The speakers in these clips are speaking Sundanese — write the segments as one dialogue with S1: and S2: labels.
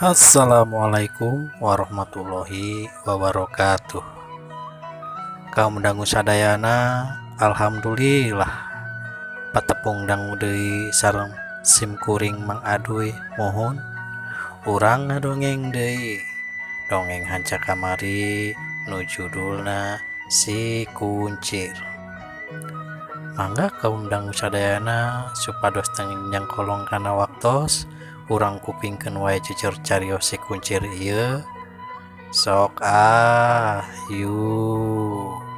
S1: Assalamualaikum warahmatullahi wabarakatuh. Kaum dangu sadayana, alhamdulillah patepung dangu deui sareng sim kuring Mang Aduy. Muhun urang ngadongeng deui dongeng hanca kamari nu judulna Si Kuncir. Mangga kaum dangu sadayana supados teu nyangkolong kana waktos, urang kupingkeun wae jujur carios Si Kuncir ieu. Sok ah, yuk.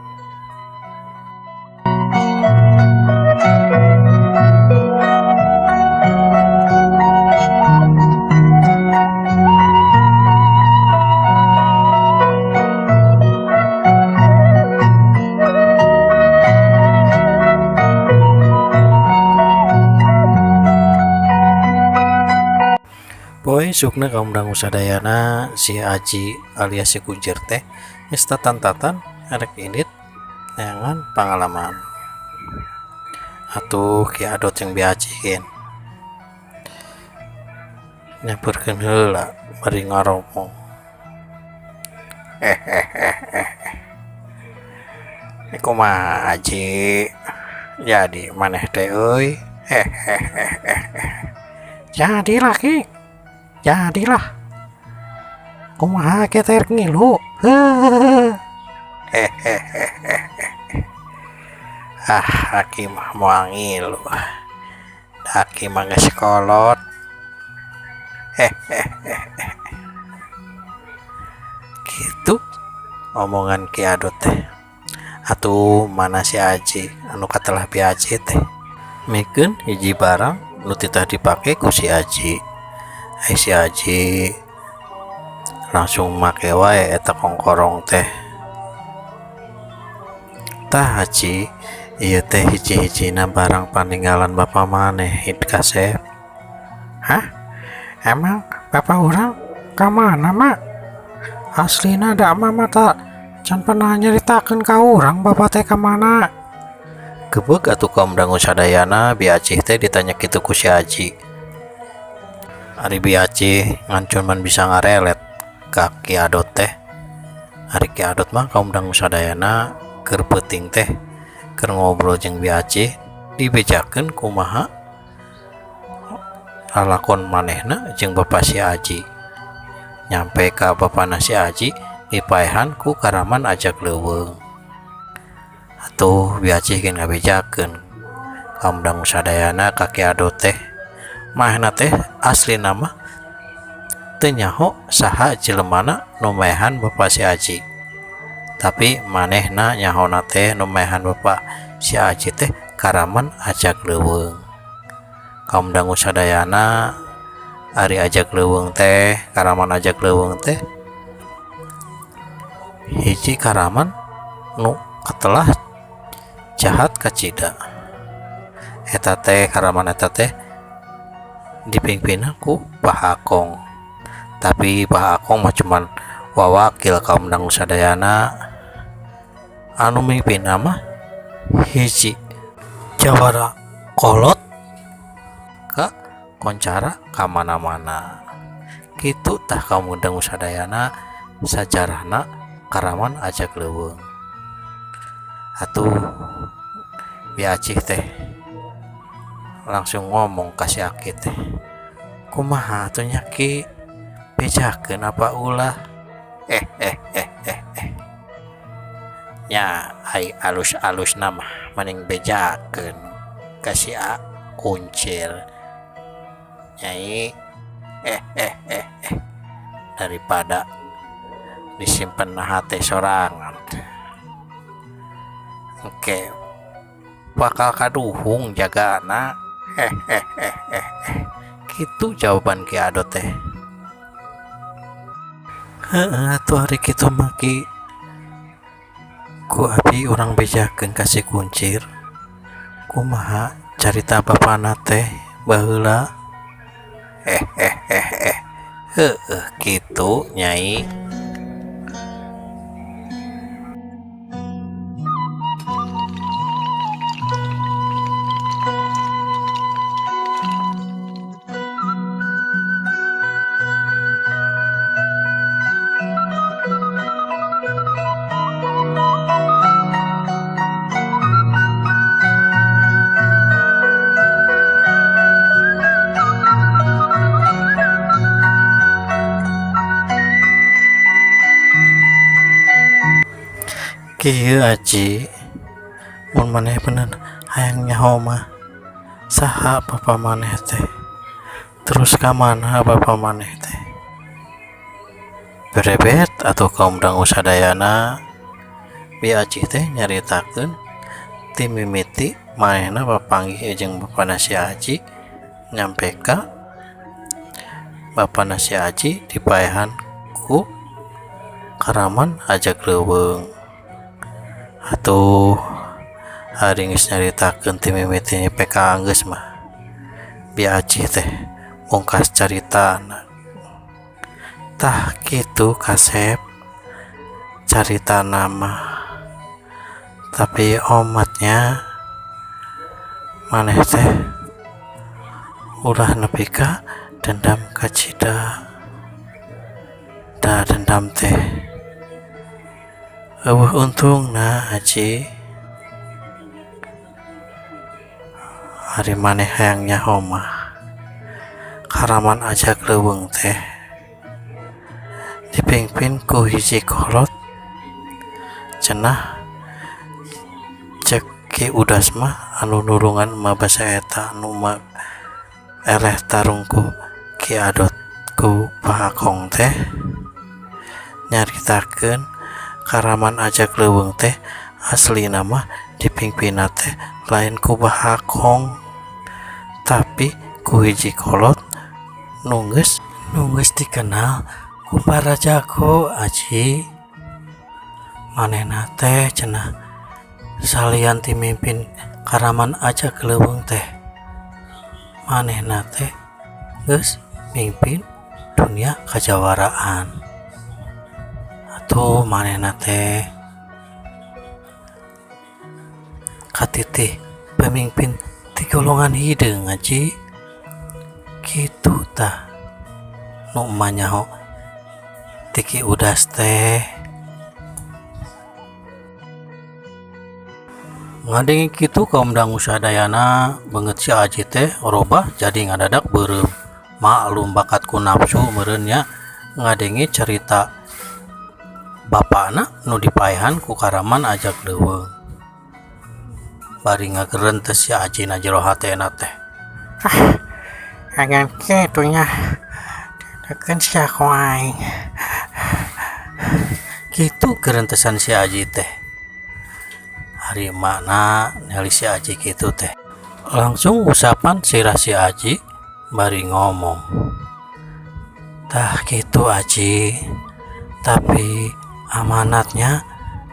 S1: Poe isukna kaum dangu sadayana, si Aji alias si Kuncir teh geus tatan-tatan erek indit neangan pangalaman. Atuh Ki Adot jeung Bi Aji gen nyamperkeun heula bari ngaromong. Hehehehe, kumaha Aji, jadi maneh teh euy? Hehehehe, jadilah Ki, jadilah. Kumaha kita rek ngilu? Hehehehe, ah, aki mah moal ngilu, aki mah geus kolot. Hehehehe, kitu omongan Ki Adot teh. Atuh mana si Aji anu katelah Bi Aji teh mikeun hiji barang nu titah dipake ku si Aji. Ai si Aji langsung make wae eta kongkorong teh. Tah Haji, ieu teh hiji-hijina barang paninggalan bapa maneh kasep. Hah, emang bapak urang ka mana, Mak? Aslina da mama tak can pernah nyaritakeun ka urang bapak teh ka mana. Gebeg atuh kaum dangu sadayana, Bi Acih teh ditanya kitu ku si Aji. Ari Bi Acih ngan cuman bisa ngarelet ka Ki Adot teh. Ari Ki Adot mah kaum dangu sadayana keur peuting teh keur ngobrol jeung Bi Acih, dibejakeun kumaha lalakon manehna jeung bapa si Aji. Nyampe ka bapana si Aji dipaehan ku karaman ajak leuweung. Atuh Bi Acih ge ngabejakeun kaum dangu sadayana ka Ki Adot teh, manehna teh aslina mah teu nyaho saha jelemana nu maehan bapa si Aji, tapi manehna nyahona teh nu maehan bapa si Aji teh karaman ajak leuweung. Kaum dangu sadayana, ari ajak leuweung teh, karaman ajak leuweung teh hiji karaman nu katelah jahat kacida. Eta teh karaman eta teh dipimpin ku Bah Akong, tapi Bah Akong mah cuman wawakil kaum dangu sadayana. Anu mimpin mah hiji jawara kolot ka koncara ka mana-mana kitu. Tah kaum dangu sadayana, sajarahna karaman ajak leuweung. Atuh Bi Acih teh langsung ngomong ka si Aki teh, kumaha atuh nya Ki, bejakeun apa ulah? Eh, nya ai alus-alusna mah mending bejakeun ka si A Kuncir, Nyai. Eh, daripada disimpen hate sorangan, engke bakal kaduhung jagana. Eh, kitu jawaban Ki Adot teh. Heeh atuh ari kitu mah Ki, ku abi urang bejakeun ka si Kuncir kumaha carita bapana teh baheula. Eh, heueuh kitu, Nyai. Kieu Aji, mun maneh bener hayang nyaho mah saha bapa maneh teh, terus ka mana bapa maneh teh. Berebet atuh kaum dangu sadayana, Bi Acih teh nyaritakeun ti mimiti manehna papanggih jeung bapana si Aji nyampe ka bapana si Aji dipaehan ku karaman ajag leuweung. Atuh ari geus nyaritakeun ti mimiti nepi ka anggeus mah Bi Acih teh mungkas caritana. Tah kitu kasep caritana mah, tapi omatnya maneh teh ulah nepi ka dendam kacida, da dendam teh eueuh untungna Aji. Ari maneh hayang nyaho mah karaman ajag leuweung teh dipingpin ku hiji kolot cenah cek Ki Udas mah anu nulungan emak basa eta anu emak eleh tarung ku Ki Adot ku Pak Akong teh nyaritakeun karaman ajag leuweung teh aslina mah dipingpinna teh lain ku Bah Akong tapi ku hiji kolot nu geus dikenal ku para jago Aji. Manehna teh cenah salian ti mimpin karaman ajag leuweung teh manehna teh geus mimpin dunia kajawaraan. Atuh manehna teh katitih pemimpin ti golongan hideung Aji. Kitu tah nu emak nyaho ti Ki Udas teh. Ngadenge kitu kaum dangu sadayana beungeut si Aji teh robah jadi ngadadak beureum. Maklum bakat ku nafsu meureun nya ngadenge carita bapana nu dipaehan ku karaman ajag leuweung. Bari ngagerentes si Aji na jero hatena teh.
S2: Ah, agan kitu nya dekeun sia ku aing.
S1: Kitu gerentesan si Aji teh. Ari emakna ningali si Aji kitu teh langsung usapan sirah si Aji bari ngomong. Tah kitu Aji, tapi amanatnya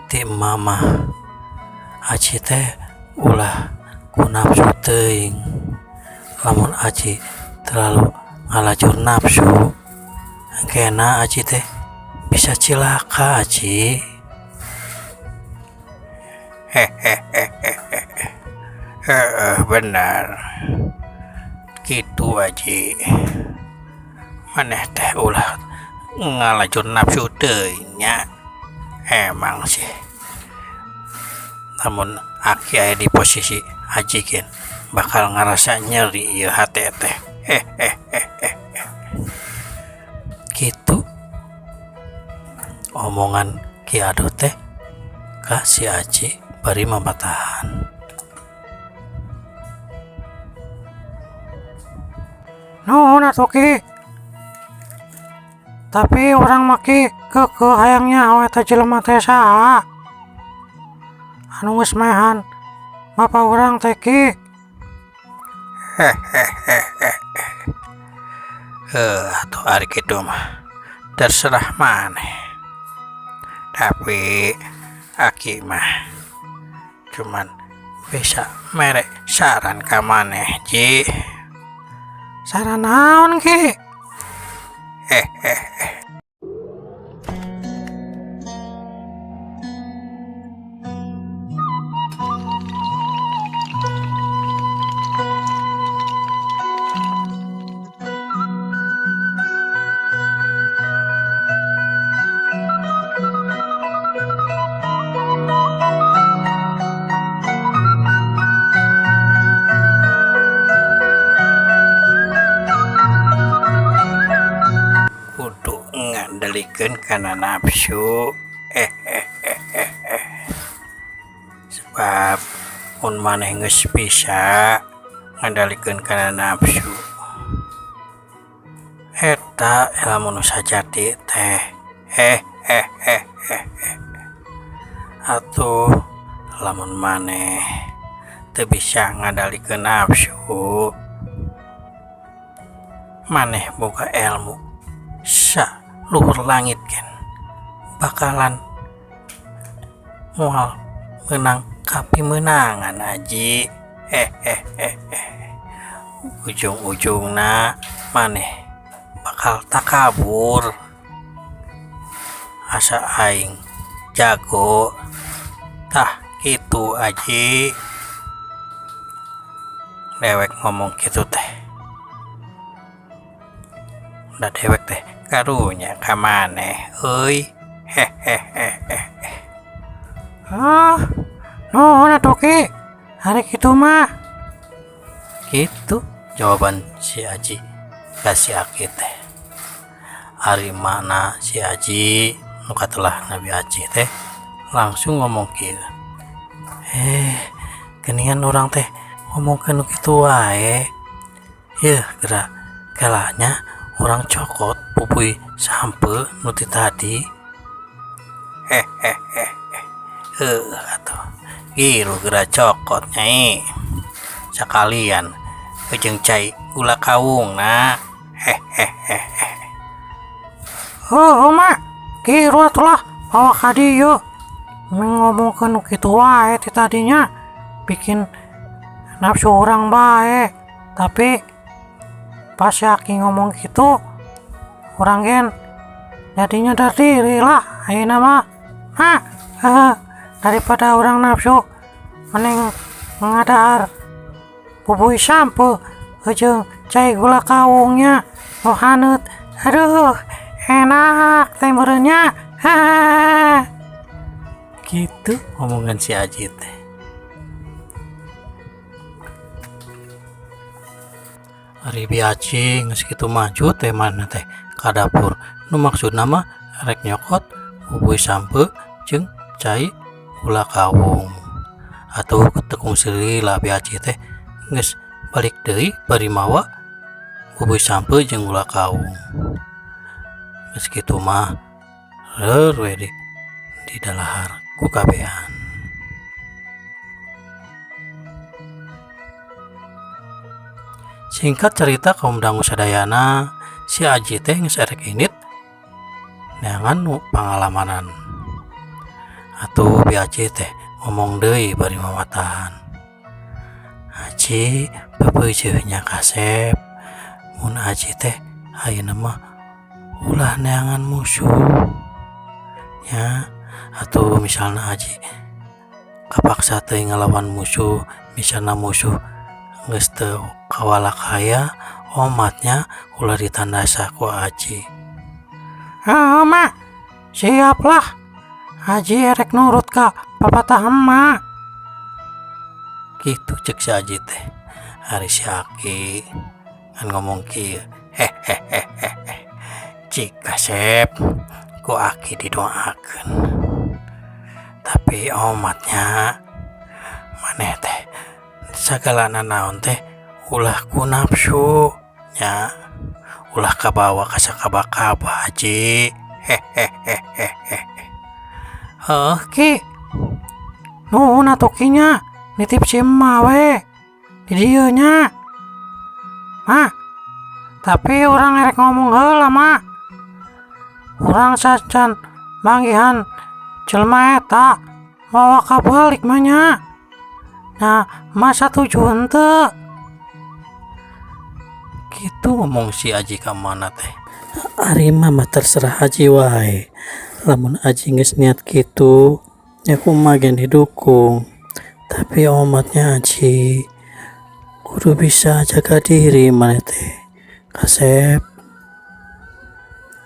S1: ti emak mah Aji teh ulah ku nafsu teuing. Lamun Aji terlalu ngalajur nafsu engkena Aji teh bisa cilaka Aji.
S2: Hehehehe. Heeh bener. Kitu Aji. Maneh teh ulah ngalajur nafsu teuing nya. Emang sih. Namun aki aya di posisi Aji gen bakal ngarasa nyeri ieu hate teh. Hehehehe.
S1: Kitu omongan Ki Ado teh ka si Aji bari mamatahan.
S2: Nuhun atuh Ki. Tapi urang mah Ki keukeuh hayang nyaho eta jelema teh saha. Anu geus maehan bapa urang teh Ki. Hehehehe. Heuh atuh ari kitu mah terserah maneh. Tapi aki mah cuman bisa mere saran ka maneh Ji. Saran naon Ki? Hehehe. Kudu ngandelikeun kana nafsu. Hehehehe.
S1: Sabab mun maneh geus bisa ngadalikeun kana nafsu eta ilmu nu sajati teh. Atuh lamun maneh teu bisa ngadalikeun nafsu, maneh boga ilmu saluhur langit gen bakalan moal meunang kapimeunangan Aji. Ujung-ujungna maneh bakal takabur. Asa aing jago tah kitu Aji. Dewek ngomong kitu teh da dewek teh karunya ka maneh euy.
S2: Ah, nuhun atuh Ki, ari kitu mah.
S1: Kitu jawaban si Aji ka si Aki teh. Ari emakna si Aji nu katelah Nabi Aji teh langsung ngomong kieu, geuningan urang teh ngomongkeun nu kitu wae. Yeuh geura kelanya urang cokot bubuy sampeu nu ti tadi. Heuh atuh giru geura cokot nyai. Sakalian jeung cai gula kawungna.
S2: Heuh mak, giru atuh lah bawa ka dieu. Ngomongkeun nu kitu wae ti tadinya bikin nafsu urang bae. Tapi pas si Aki ngomong kitu urang gen jadi nyadar diri lah ayeuna mah. Mak, daripada urang nafsu mending ngadahar bubuy sampeu jeung cai gula kawungnya nu haneut. Aduh, enak teh meureun nya.
S1: Kitu omongan si Aji teh. Ari Bi Aci geus kitu maju teh manehna teh ka dapur. Nu maksudna mah rek nyokot bubuy sampeu jeung cai gula kawung. Atuh teu kungsi lila Bi Aci teh geus balik deui bari mawa bubuy sampeu jeung gula kawung. Geus kitu mah leur we di dalahar ku kabehan. Singkat cerita kaum dangu sadayana, si Aji teh geus erek indit neangan nu pangalamanan. Atuh Bi Aci teh ngomong deui bari mamatahan. Aji peupeujeuh nya kasep, mun Aji teh ayeuna mah ulah neangan musuh nya. Atuh misalna Aji kapaksa teuing ngalawan musuh, misalna musuh geus teu kawalakaya, omatnya ulah ditandasa ku Aji.
S2: Heuh mak, siap lah. Aji erek nurut ka papatah emak.
S1: Kitu cek si Aji teh. Ari si Aki ngan ngomong kieu, Cik kasep ku Aki didoakeun. Tapi omatnya maneh teh sagalana naon teh ulah ku nafsu nya, ulah kabawa ka sakaba-kaba Aji.
S2: Heuh Ki, nuhun atuh Ki nya, nitip si emak we di dieu nya. Mak, tapi urang erek ngomong heula mak. Urang sacan manggihan jelema eta mawa kabalik mah nya. Nah, emak satuju henteu?
S1: Kitu ngomong si Aji ka mana teh. Ari mah terserah Aji wae. Lamun Aji geus niat kitu, nya kumaha gen didukung. Tapi omatnya Aji kudu bisa jaga diri maneh teh. Kasep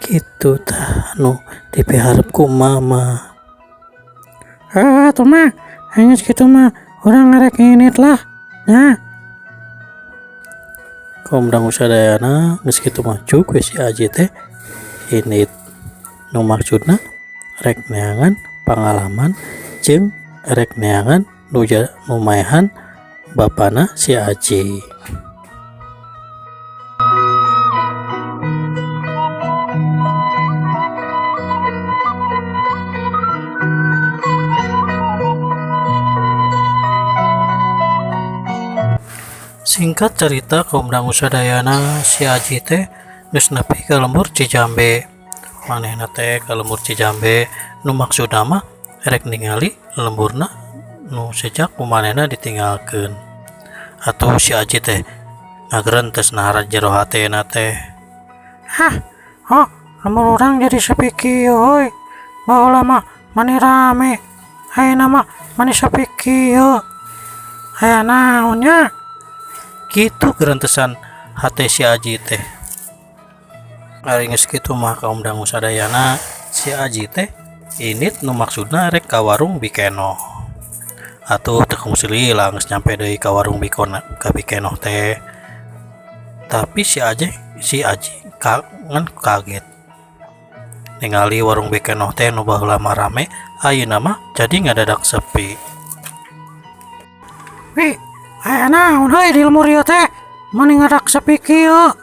S1: kitu tah anu dipiharep ku mama.
S2: Atuh mah, geus kitu mah urang ngarek nginit lah. Nya.
S1: Kaum dangu sadayana geus kitu mah cuk we si Aji teh indit. Nu maksudna rek neangan pangalaman jeung rek neangan nu maehan bapana si Aji. Singkat cerita kaum dangu sadayana, si Aji teh geus nepi ka lembur Cijambe. Manehna teh ka lembur Cijambe nu maksudna mah rek ningali lemburna nu sejak ku manehna ditinggalkeun. Atuh si Aji teh ngagerentes nahara jero hatena teh.
S2: Hah, oh, lembur urang jadi sepi kieu euy. Baheula mah mani rame, ayeuna mah mani sepi kieu. Aya naon nya?
S1: Kitu gerentesan hate si Aji teh. Ari geus kitu mah kaum dangu sadayana, si Aji teh init nu maksudna rek ka warung Bikenoh. Atuh teu kungsi lila geus nyampe deui ka warung Bikona ka Bikenoh teh. Tapi si Aji ngan kaget ningali warung Bikenoh teh nu baheula mah rame, ayeuna mah jadi ngadadak sepi.
S2: Wi, aya naon heuy di lembur ieu teh? Mani ngadak sepi kieu?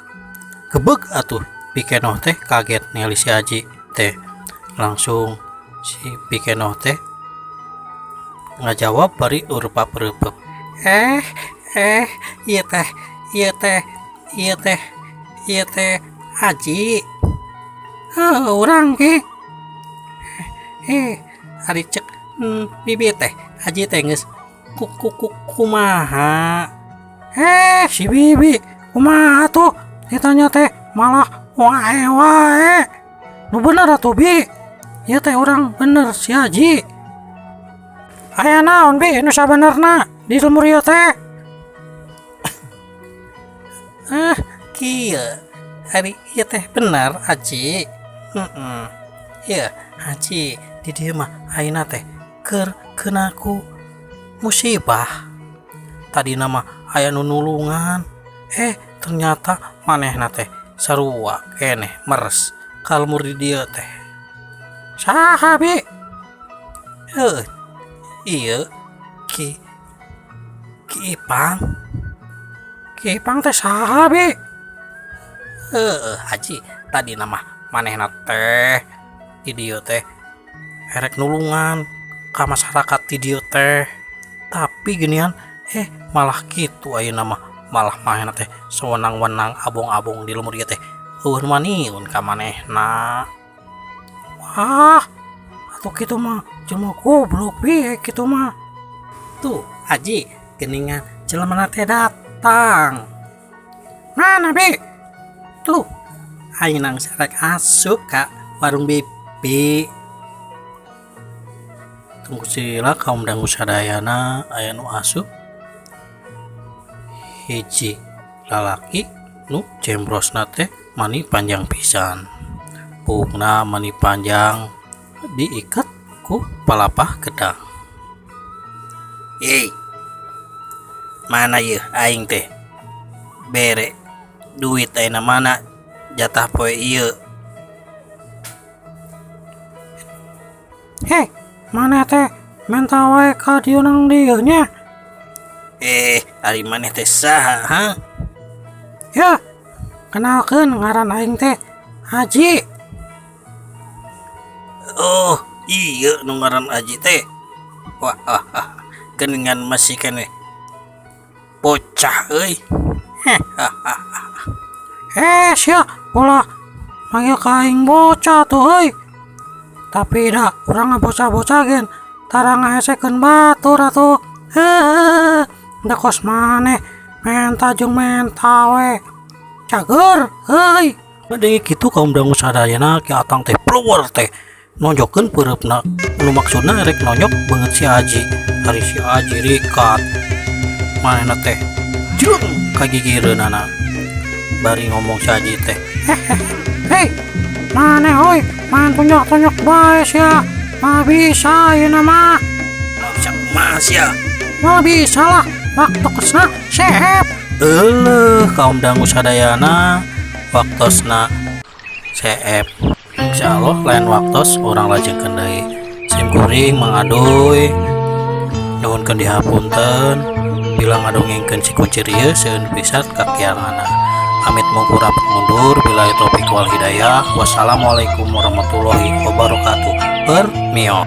S1: Gebeg atuh Bikenoh teh kaget ningali si Aji teh. Langsung si Bikenoh teh ngajawab bari urpap-reupeup. Eh, eh, ieu teh, ieu teh, ieu teh, ieu teh Aji.
S2: Heuh, urang ki.
S1: Eh, ari cek bibi teh, Aji teh geus ku ku ku kumaha?
S2: Eh, si bibi kumaha tuh? Ditanya teh malah wae wae. Nu bener atuh bi. Ieu teh urang bener si Aji. Aya naon bi nu sabenerna di lembur ieu teh?
S1: Ah, kieu. Ari ieu teh bener Aji. Heeh. Ieu Aji di dieu mah ayeuna teh keur keuna ku musibah. Tadina mah aya nu nulungan, eh ternyata manehna teh sarua keneh meres ka lembur di dieu teh.
S2: Saha bi?
S1: Heuh, ieu Ki Ki Ipang.
S2: Ki Ipang teh saha bi?
S1: Heuh, Haji, tadina mah manehna teh di dieu teh erek nulungan ka masyarakat di dieu teh. Tapi geuningan malah kitu ayeuna mah, malah manehna teh sewenang-wenang abong-abong di lembur ieu teh. Euweuh nu waniun ka manehna.
S2: Wah, atuh kitu mah jelema goblok bi kitu mah.
S1: Tuh, Haji, geuningan jelema teh datang.
S2: Mana bi?
S1: Tuh, ayeuna geus rek asup ka warung bibi. Tunggu sila kaum dangu sadayana, aya nu asup hiji lalaki nu jembrosna teh mani panjang pisan. Buukna mani panjang diikat ku palapah gedang. Hei, mana yeuh aing teh bere duit ayeuna mana jatah poe ieu?
S2: Hei, mana teh menta wae ka dieu nang dieu nya?
S1: Eh, ari maneh teh saha, ha?
S2: Ya, kenalkeun ngaran aing teh Haji.
S1: Oh, iya nu ngaran Haji teh. Wah, wah, wah. Geuningan masih keneh bocah euy.
S2: Eh, sia ulah manggil ka aing bocah tuh euy. Tapi da urang mah bocah-bocah gen tara ngahesekeun batur atuh. Heuh, da kos maneh menta jeung menta we. Cager euy.
S1: Ngadenge kitu kaum dangu sadayana, Ki Atang teh pluwer teh nonjokeun peureupna nu maksudna rek nonjok beungeut si Aji. Ari si Aji rikat, manehna teh jreng ka gigireunana bari ngomong si Aji teh.
S2: Hei, maneh euy, main tonjok-tonjok bae sia. Mah bisa ayeuna mah.
S1: Bisa kumaha sia?
S2: Mah bisa lah, waktosna seep.
S1: Euleuh kaum dangu sadayana, waktosna seep. Insyaallah lain waktos urang lajengkeun deui. Sim kuring Mang Adoy Nyuhunkeun dihapunten bila ngadongengkeun si kuncir ieu seueun pisan kakiranganna. Amit mungkur rapat mundur, billahi taufik wal hidayah, wassalamualaikum warahmatullahi wabarakatuh. Permio.